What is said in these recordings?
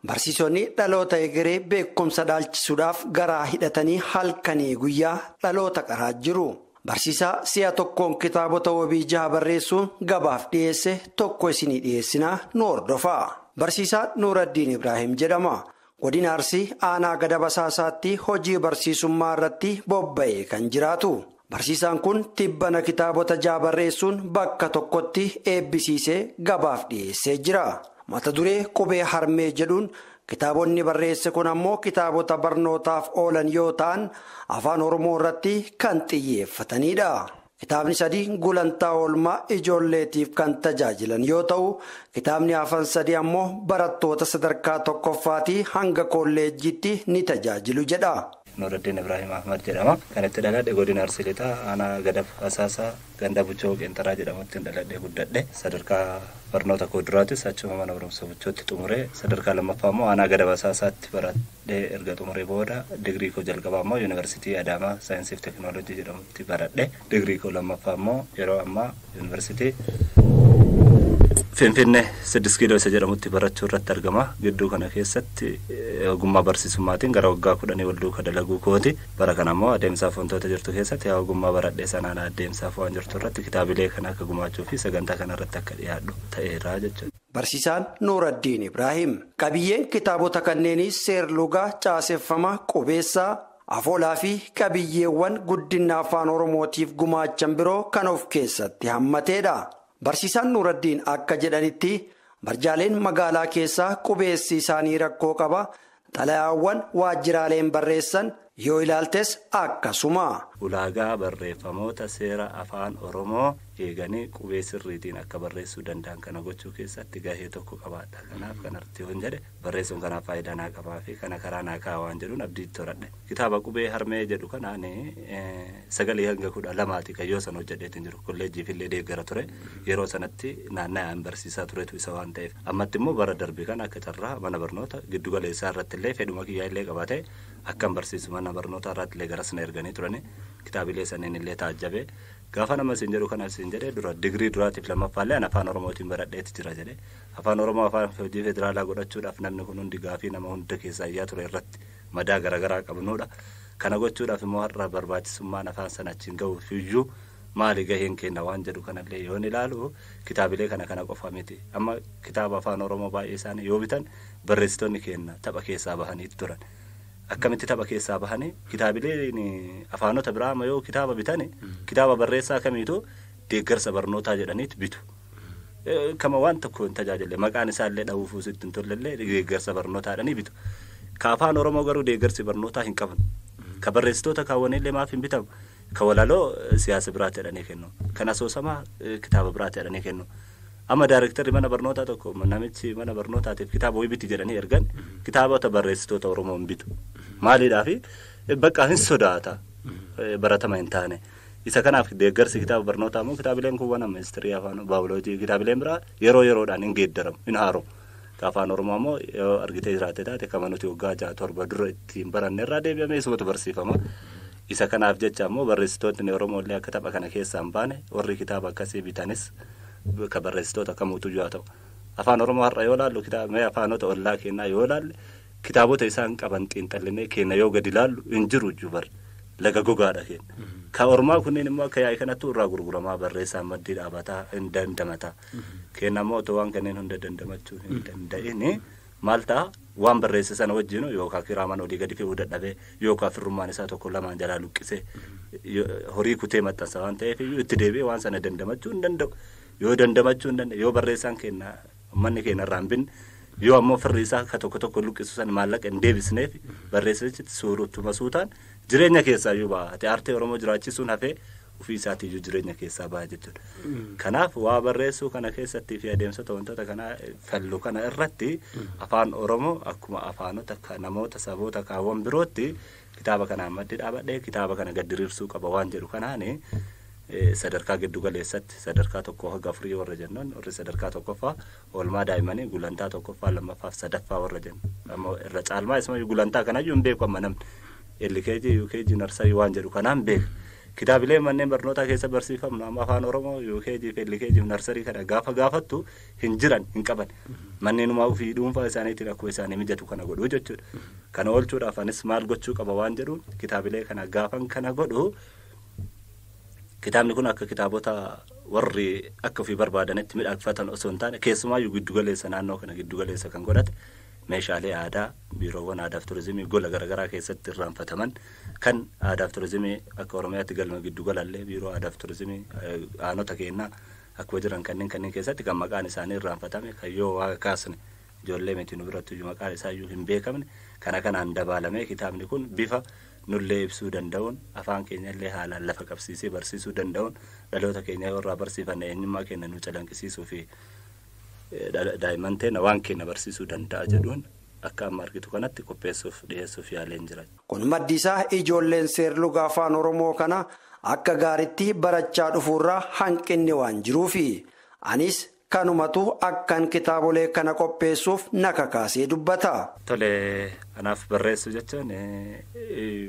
Barsiisonni dhaloota egeree beekumsa dhaalchisuudhaaf garaa hidhatanii halkanii guyyaa dhaloota qaraa jiru. Barsiisaa si'a tokkoon kitaabota wabii jaha barreessuun gabaaf dhiyeesse tokko isinii dhiyeessinaa nu hordofaa. Barsiisaa Nuuraddiin Ibraahim jedhama. Godina Arsii aanaa gada basaasaatti hojii barsiisummaa irratti bobba'ee kan jiraatu. Barsiisaan kun tibbana kitaabota jaha barreessuun bakka tokkotti eebbisiisee gabaaf dhiyeessee jira. Mata duree qubee harmee jedhuun kitaabonni barreesse kun ammoo kitaabota barnootaaf oolan yoo ta'an afaan Oromoo irratti kan xiyyeeffatanidha. Kitaabni sadii gulantaa oolmaa ijoolleetiif kan tajaajilan yoo ta'u, kitaabni hafan sadii ammoo barattoota sadarkaa tokkoffaatii hanga kolleejjiitti ni tajaajilu jedha. Nuuraddiin Ibraahim Ahmad jedhama. Kan itti dhaladhe godina Arsii Lixaa aanaa Gadab Asaasaa ganda Buchoo Qeenxaraa jedhamutti dhaladhe guddadhe. Sadarkaa barnoota koo duraatis achuma mana barumsa Buchootti xumuree sadarkaa lammaffaa immoo aanaa Gadab Asaasaatti baradhee erga xumuree booda digirii koo jalqabaa immoo Yuunivarsiitii Adaamaa Saayinsii fi Teekinooloojii jedhamutti baradhe. Digirii koo lammaffaa immoo yeroo ammaa Yuunivarsiitii Finfinnee 6 kiiloo isa jedhamutti barachuu irratti argama. Gidduu kana keessatti ogummaa barsiisummaatiin gara waggaa 10 ol duuka dalaguu kooti. Bara kana immoo adeemsaaf wantoota jirtu keessatti ogummaa baradhee sanaan adeemsaaf waan jirtu irratti kitaabilee kana akka gumaachuu fi sagantaa kana irratti akka dhiyaadhu ta'eera jechuudha. Barsiisaan Nuuraddiin Ibraahim qabiyyeen kitaabota kanneenii seerlugaa, caaseffama, qubeessaa, afoolaa fi qabiyyeewwan guddina afaan Oromootiif gumaachan biroo kan of keessatti hammateedha. Barsiisaan Nuuraddiin akka jedhanitti barjaaleen magaalaa keessaa qubeessi isaanii rakkoo qaba. Xalayaawwan waajjiraaleen barreessan yoo ilaaltes akkasuma. Ulaagaa barreeffamoota seera afaan Oromoo eeganii qubee sirriitiin akka barreessuu danda'an kana gochuu keessatti gahee tokko qabaadha. Kanaaf kanarratti yoon jedhe barreessuun kanaaf faayidaa naa qabaa fi kana karaa naa kaa'aa waan jedhuun abdii itti horadhe. Kitaaba qubee harmee jedhu kanaan 9 hanga 12 kan yoo sana hojjedheetiin jiru. Kolleejjiif illee deeggara ture. Yeroo sanatti naanna'aan barsiisaa turetu isa waan ta'eef. Ammatti immoo bara darbe kana akka carraa mana barnoota giddu galeessaa irratti illee fedhuma kiyyaa illee qabatee akkan barsiisu mana barnoota irratti illee garas na erganii turani. Kitaabilee sanneen illee taajjabe. Gaafa nama isin jedhu kana isin jedhee dura digirii duraatiif lammaffaallee an afaan Oromootiin baradheetti jira jedhee. Afaan Oromoo afaan hojii federaalaa godhachuudhaaf namni kun hundi gaafii nama hunda keessaa iyyaa ture irratti madaa garaagaraa qabnudha. Kana gochuudhaaf immoo har'a barbaachisummaan afaan sana achiin gahuuf iyyuu maali gaheen kenna waan jedhu kanallee yoon ilaalu kitaabilee kana kana qofa miti. Amma kitaaba afaan Oromoo baay'ee isaanii yoo bitan barreessitoonni kenna tapha keessaa bahanii turan. Akkamitti tapha keessaa bahanii kitaabileen afaanota biraa amma yoo kitaaba bitani kitaaba barreessaa kamiitu deeggarsa barnootaa jedhaniit bitu. Kama waan tokko hin tajaajille maqaan isaallee dhawuufuu sitti hin tollellee deeggarsa barnootaa jedhanii bitu. Ka afaan Oromoo garuu deeggarsi barnootaa hin qaban. Ka barreessitoota kaawwanillee maaf hin bitamu. Ka walaloo siyaasa biraatti jedhanii kennu. Kan asoosamaa kitaaba biraatti jedhanii kennu. Amma daayirektarri mana barnootaa tokko namichi mana barnootaatiif kitaaba wayii biti jedhanii ergan kitaabota barreessitoota Oromoo hin bitu. Maaliidhaafi bakka hin sodaata baratama hin taane. Isa kanaaf deeggarsi kitaaba barnootaa immoo kitaabileen kuuwwan amma histirii afaan baayoloojii kitaabileen biraa yeroo yeroodhaan hin geeddaramu hin haaru. Afaan Oromoo immoo yoo argitee jiraatte taate kama nuti waggaa 6 7 dura ittiin baranne irraa deebi'amee isumatu barsiifama. Isa kanaaf jecha immoo barreessitoonni Oromoo illee akka tapha kana keessaa hin baane warri kitaaba akkasii bitanis ka barreessitoota kamuutu haa ta'u. Afaan Oromoo har'a yoo laallu kitaaba afaanota ollaa kennaa yoo laalle kitaabota isaan qaban xiinxallinee kenna yoo gadi laallu hin jiru jubar laga gogaadha kenna. Ka Oromaa kunneen immoo akka yaa'ii kanatti irraa gurguramaa barreessaan maddii dhaabataa hin dandamata. Kenna immoo otoo waan kanneen hunda dandamachuu hin danda'in maal ta'a waan barreesse sana wajjin yookaan kiraaman olii gadi fe'uu dadhabee yookaan firrummaan isaa tokko lamaan jalaa luqqisee horii kutee maxxansa waan ta'eef iyyuu itti deebi'ee waan sana dandamachuu hin danda'u. Yoo dandamachuu hin danda'u yoo barreessaan kenna manni keenya irraa hin binne yoo ammoo firri isaa akka tokko tokko luqqisu sana maallaqa hin deebisneef barreessichi suuruttuma suutaan jireenya keessaa iyyuu ba'a. Ati aartii Oromoo jiraachisuun hafee ofii isaatii iyyuu jireenya keessaa ba'a jechuudha. Kanaaf waa barreessuu kana keessatti fi adeemsota wantoota kanaa fallu kana irratti afaan Oromoo akkuma afaanota namoota saboota kaawwan birootti kitaaba kanaan maddi dhaabadhee kitaaba kana gad diriirsuu qaba waan jedhu kanaani sadarkaa giddu galeessatti sadarkaa 1 hanga 4 warra jennuun warri sadarkaa 1ffaa oolmaa daa'immanii gulantaa 1ffaa 2ffaa 3ffaa warra jennu. Ammoo irra caalmaa isuma gulantaa kanaayyuu hin beeku amma namni LKG UKG narsarii waan jedhu kanaan beeka. Kitaabilee manneen barnootaa keessa barsiifamnu amma afaan Oromoo UKG fi LKG fi narsarii kana gaafa gaafattu hin jiran hin qaban. Manneenumaa ofii dhuunfaa isaaniitiin akkuma isaanii mijatu kana godhu jechuudha. Kana oolchuudhaaf anis maal gochuu qaba waan jedhuun kitaabilee kana gaafan kana godhu kitaabni kun akka kitaabota warri akka ofii barbaadanitti midhaagfatan osoo hin taane keessumaayyuu giddugaleessa naannoo kana giddugaleessa kan godhate meeshaalee aadaa biiroowwan aadaaf turizimii gola garaagaraa keessatti irraanfataman kan aadaaf turizimii akka Oromiyaatti galma giddugalallee biiroo aadaaf turizimii aanota keenyaa akkuma jiran kanneen keessatti kan maqaan isaanii irraanfatame kan yoo waa kaasne ijoollee miti nu biratti iyyuu maqaan isaayyuu hin beekamne kana kanaan dabaalamee kitaabni kun bifa nullee ibsuu danda'uun afaan keenyallee haalaan lafa qabsiisee barsiisuu danda'uun dhaloota keenya yoo irraa barsiifanne eenyummaa keenya nu calanqisiisuu fi daa'imman teenya waan keenya barsiisuu danda'a jedhuun akka amma argitu kanatti qopheessuuf dhiyeessuuf yaaleen jira. Kun maddi isaa ijoolleen seerluga afaan Oromoo kana akka gaariitti barachaa dhufuurraa hanqinni waan jiruufi anis kanumatu akkan kitaabolee kana qopheessuuf na kakaasee dubbata. Tole anaaf barreessuu jechuun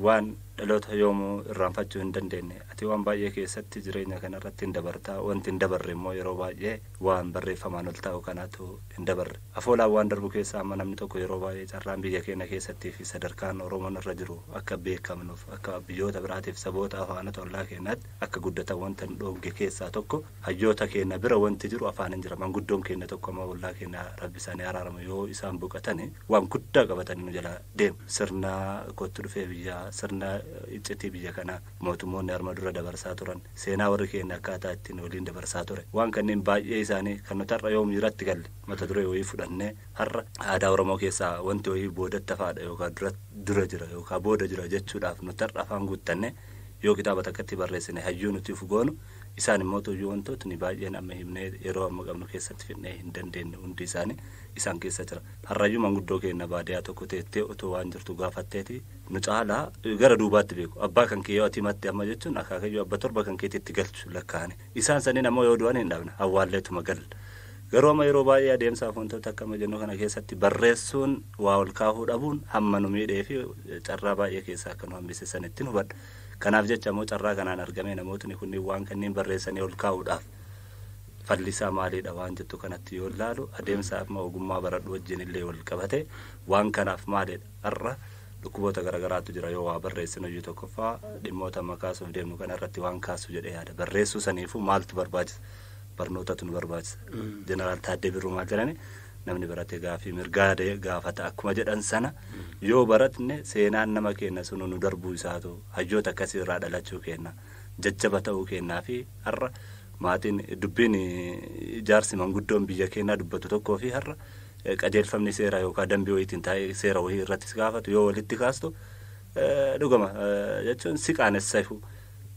waan dhaloota yoomuu irraanfachuu hin dandeenye ati waan baay'ee keessatti jireenya kanarratti hin dabartaa wanti hin dabarre immoo yeroo baay'ee waan barreeffamaan ol taa'u kanaatu hin dabarre afoolaan waan darbu keessaa amma namni tokko yeroo baay'ee carraan biyya keenya keessattii fi sadarkaan Oromoon irra jiru akka beekamnuuf akka biyyoota biraatiif saboota afaanota ollaa keenyaatti akka guddatan wanta hin dhoogge keessaa tokko hayyoota keenya bira wanti jiru afaan hin jira manguddoon keenya tokko amma ollaa keenya rabbi isaanii araaramu yoo isaan boqotani waan guddaa qabatanii nu jala deemu sirna kottu dhufee biyyaa sirna iccitii biyya kanaa mootummoonni harma dura dabarsaa turan seenaa warri keenya akkaataa ittiin waliin dabarsaa ture waan kanneen baay'ee isaanii kan nuti har'a yoom jiratti galle mata duree wayii fudhannee har'a aadaa Oromoo keessaa wanti wayii boodatti hafaadha yookaan dura jira yookaan booda jira jechuudhaaf nuti har'a afaan guuttanne yoo kitaaba takkatti barreessine hayyuu nuti uf goonu isaan immoo tuyyuu wantootni baay'een amma himnee yeroo amma qabnu keessatti fidnee hin dandeenye hundi isaanii isaan keessa jira. Har'ayyuu manguddoo keenya baadiyyaa tokko teettee otoo waan jirtu gaafatteeti nu caalaa gara duubaatti beeku. Abbaa kan kee yoo ati himatte amma jechuun akaakayyuu abba torba kan keetitti galchu lakkaa'ani. Isaan saniin ammoo yoo du'an hin dhabne awwaalleetuma galla. Garuu amma yeroo baay'ee adeemsaaf wantoota akka amma jennu kana keessatti barreessuun waa ol kaahuu dhabuun hamma nu miidhee fi carraa baay'ee keessaa akka nu hambise sanitti nu hubadha. Kanaaf jecha immoo carraa kanaan argame namootni kunneen waan kanneen barreessanii ol kaa'uudhaaf fallisaa maaliidha waan jettu kanatti yoo ilaalu adeemsa amma ogummaa baradhu wajjin illee wal qabate waan kanaaf maaliidha har'a dhukkuboota garaagaraatu jira yoo waa barreessinu iyyuu tokkoffaa dhimmoota amma kaasuuf deemnu kana irratti waan kaasu jedhee yaada barreessuu saniifuu maaltu barbaachisa barnootatu nu barbaachisa. Jeneraal Taaddee Birruu maal jedhani namni barate gaafii mirgaa gaafata akkuma jedhan sana yoo baratne seenaan nama keenya sunu nu darbuu isaatu hayyoota akkasii irraa dhalachuu kenna jajjaba ta'uu kennaa fi har'a maatiin dubbiin ijaarsi manguddoon biyya keenyaa dubbatu tokkoo fi har'a qajeelfamni seera yookaan dambii wayiitiin taa'ee seera wayii irratti gaafatu yoo walitti kaastu dhugama jechuun si qaanessa ifu.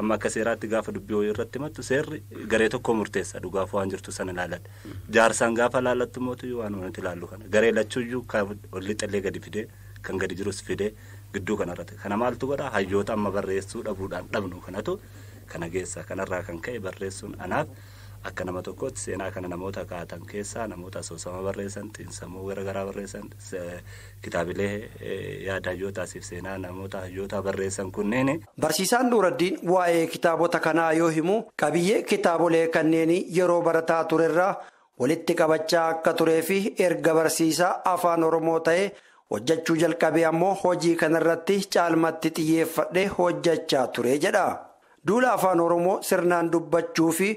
Amma akka seeraatti gaafa dubbii wayii irratti himattu seerri garee tokko murteessa dhugaaf waan jirtu sana ilaalladha. Jaarsaan gaafa ilaallattu mootu waan nuti ilaallu kana garee lachuuyyuu kan olli xallee gadi fidee kan gadi jirus fidee gidduu kanarratti kana maaltu godha hayyoota amma barreessuu dhabuudhaan dhabnu kanatu kana geessa kanarraa kan ka'e barreessuun anaaf akka nama tokkootti seenaa kana namoota kaa'atan keessaa namoota asoosama barreessan xiinsammuu garaagaraa barreessan kitaabilee yaada hayyootaasiif seenaa namoota hayyootaa barreessan kunneen. Barsiisaan Nuuraddiin waa'ee kitaabota kanaa yoo himu qabiyyee kitaabolee kanneen yeroo barataa turerraa walitti qabachaa akka turee fi erga barsiisaa afaan Oromoo ta'ee hojjechuu jalqabee ammoo hojii kanarratti caalmatti xiyyeeffadhee hojjechaa ture jedha. Duula afaan Oromoo sirnaan dubbachuu fi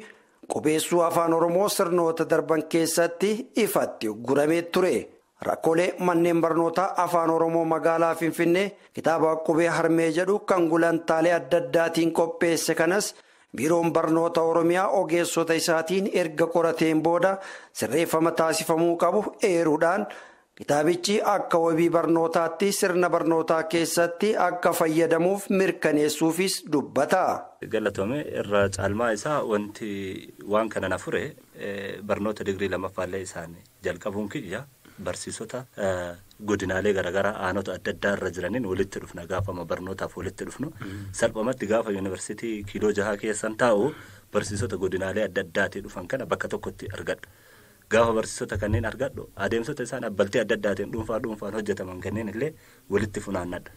qubeessuu afaan Oromoo sirnoota darban keessatti ifatti guramee ture. Rakkoolee manneen barnootaa afaan Oromoo magaalaa Finfinnee kitaaba qubee harmee jedhu kan gulantaalee adda addaatiin qopheesse kanas biiroon barnoota Oromiyaa ogeessota isaatiin erga qorateen booda sirreeffama taasifamuu qabu eeruudhaan kitaabichi akka wabii barnootaatti sirna barnootaa keessatti akka fayyadamuuf mirkaneessuufis dubbata. Galatoome irra caalmaa isaa wanti waan kana na fure barnoota digirii lammaffaallee isaanii jalqabuun kiyya barsiisota godinaalee garaagaraa aanota adda addaa irra jiraniin walitti dhufna gaafama barnootaaf walitti dhufnu salphumatti gaafa yuunivarsiitii kiiloo jahaa keessan taa'u barsiisota godinaalee adda addaatii dhufan kana bakka tokkotti argadha. Gaafa barsiisota kanneen argadhu adeemsota isaan abbaltee adda addaatiin dhuunfaa dhuunfaan hojjetaman kanneen illee walitti funaannadha.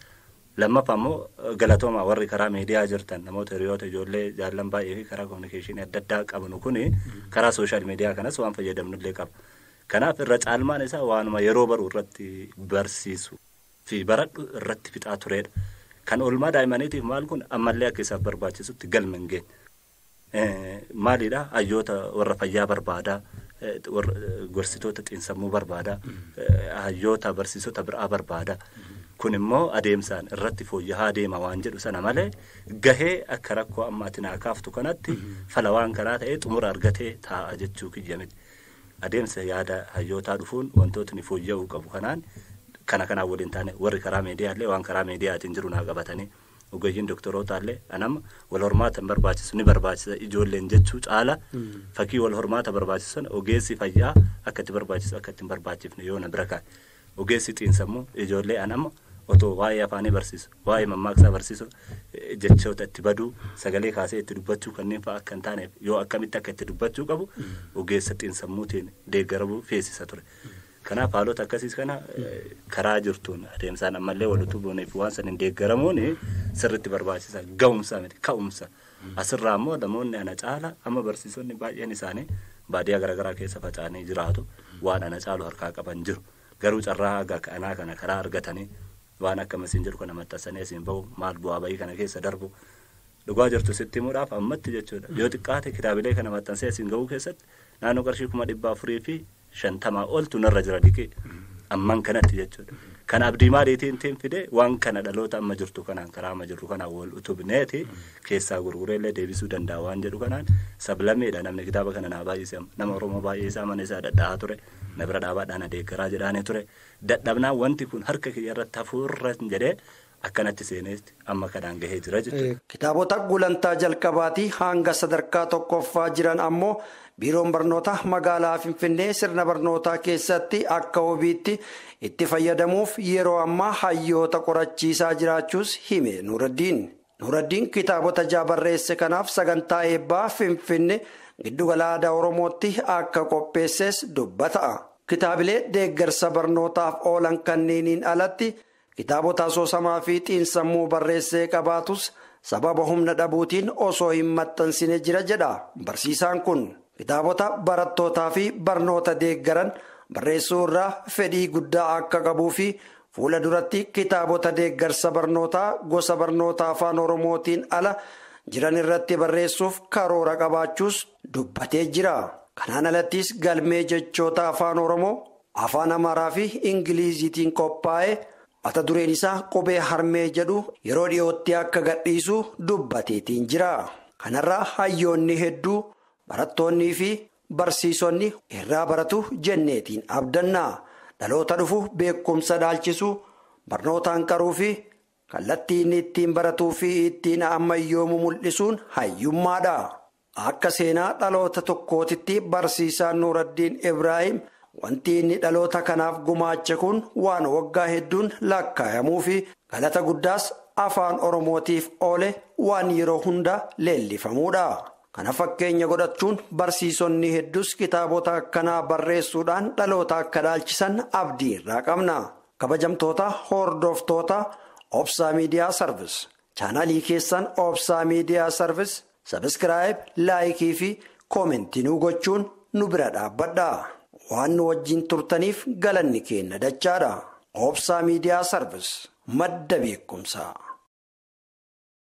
Lammaffaa immoo galatoomaa warri karaa miidiyaa jirtan namoota hiriyoota ijoollee jaallan baay'ee fi karaa kominikeeshinii adda addaa qabnu kuni karaa sooshaal miidiyaa kanas waan fayyadamnullee qaba. Kanaaf irra caalmaan isaa waanuma yeroo baru irratti barsiisu fi baradhu irratti fixaa turedha. Kan oolmaa daa'immaniitiif maal kun ammallee akka isaaf barbaachisutti galma hin geenye. Maalidha hayyoota warra fayyaa barbaadaa, gorsitoota xiinsammuu barbaadaa, hayyoota barsiisota biraa barbaadaa. Kun immoo adeemsaan irratti fooyya'aa deema waan jedhu sana malee gahee akka rakkoo amma ati naa kaaftu kanatti fala waan kanaa ta'ee xumura argatee taa'a jechuu kiyya miti. Adeemsa yaada hayyootaa dhufuun wantootni fooyya'uu qabu kanaan kana kanaan waliin taane warri karaa miidiyaallee waan karaa miidiyaatiin jiru naa qabatanii ogeeyyiin doktorootaallee anamma wal hormaata barbaachisu ni barbaachisa ijoolleen jechuu caala fakkii wal hormaata barbaachisu sana ogeessi fayyaa akka itti barbaachisu akka itti hin barbaachifne yoo na bira kaa'e ogeessi xiinsammuu ijoollee anamma otoo waa'ee afaanii barsiisu waa'ee mammaaksaa barsiisu jechoota itti baduu sagalee kaasee itti dubbachuu kanneen fa'a akka hin taaneef yoo akkamitti akka itti dubbachuu qabu ogeessa xiinsammuutiin deeggaramuu feesisa ture. Kanaaf haalota akkasiis kana karaa jirtuun adeemsaan ammallee wal utubuuniif waan saniin deeggaramuun sirriitti barbaachisa ga'umsa miti ka'umsa. Asirraa immoo namoonni ana caala amma barsiisonni baay'een isaanii baadiyyaa garaagaraa keessa faca'anii jiraatu waan ana caalu harkaa qaban jiru. Garuu carraa haga kanaa kana karaa argatanii waan akka masiin jedhu kana maxxansanii asiin bahu maal bu'aa bayii kana keessa darbu dhugaa jirtu sitti himuudhaaf ammatti jechuudha. Yoo xiqqaate kitaabilee kana maxxansee asiin gahuu keessatti naannoo qarshii 450,000 oltu narra jira dhiqee amman kanatti jechuudha. Kan abdii maaliitiin tiin fide waan kana dhaloota amma jirtu kanaan karaa amma jirru kanaan wal utubneeti keessaa gurgureellee deebisuu danda'a waan jedhu kanaan sablameedha namni kitaaba kana naa baay'ise nama Oromoo baay'ee isaa mana isaa dhadha'aa ture na bira dhaabaadhaan adeeggaraa jedhaanii ture dadhabnaan wanti kun harka kiyya irratti hafuurra jedhee akkanatti seeneetti amma kanaan gahee jira jechuudha. Kitaabota gulantaa jalqabaatii hanga sadarkaa tokkoffaa jiran ammoo biiroon barnoota magaalaa Finfinnee sirna barnootaa keessatti akka hobiitti itti fayyadamuuf yeroo ammaa hayyoota qorachiisaa jiraachuus hime Nuuraddiin. Nuuraddiin kitaabota ja'a barreesse kanaaf sagantaa eebbaa Finfinnee giddugala aadaa Oromootti akka qopheesses dubbata. Kitaabilee deeggarsa barnootaaf oolan kanneeniin alatti kitaabota asoosamaa fi xiinsammuu barreessee qabaatus sababa humna dhabuutiin osoo hin maxxansine jira jedha barsiisaan kun. Kitaabota barattootaa fi barnoota deeggaran barreessuu irraa fedhii guddaa akka qabuu fi fuula duratti kitaabota deeggarsa barnootaa gosa barnoota afaan Oromootiin ala jiran irratti barreessuuf karoora qabaachuus dubbatee jira. Kanaan alattis galmee jechoota afaan Oromoo, afaan Amaaraa fi Ingiliziitiin qophaa'e mata dureen isaa qubee harmee jedhu yeroo dhiyootti akka gadhiisu dubbateetiin jira. Kanarraa hayyoonni hedduu barattoonnii fi barsiisonni irraa baratu jenneetiin abdannaa dhaloota dhufu beekumsa dhaalchisu barnootaan qaruu fi kallattii inni ittiin baratuu fi ittiin ammayyoomu mul'isuun hayyummaadha. Akka seenaa dhaloota tokkootitti barsiisaan Nuuraddiin Ibraahim wanti inni dhaloota kanaaf gumaache kun waan waggaa hedduun lakkaa'amuu fi galata guddaas afaan Oromootiif oole waan yeroo hunda leellifamuudha. Kana fakkeenya godhachuun barsiisonni hedduus kitaabota akkanaa barreessuudhaan dhaloota akka dhaalchisan abdii irraa qabna. Kabajamtoota hordoftoota Obsaa Miidiyaa Sarvis. Chaanalii keessan Obsaa Miidiyaa Sarvis sabiskiraayib, laayikii fi koomentii nuu gochuun nu bira dhaabbadha. Waan nu wajjin turtaniif galanni keenya dachaadha. Obsaa Miidiyaa Sarvis madda beekumsaa.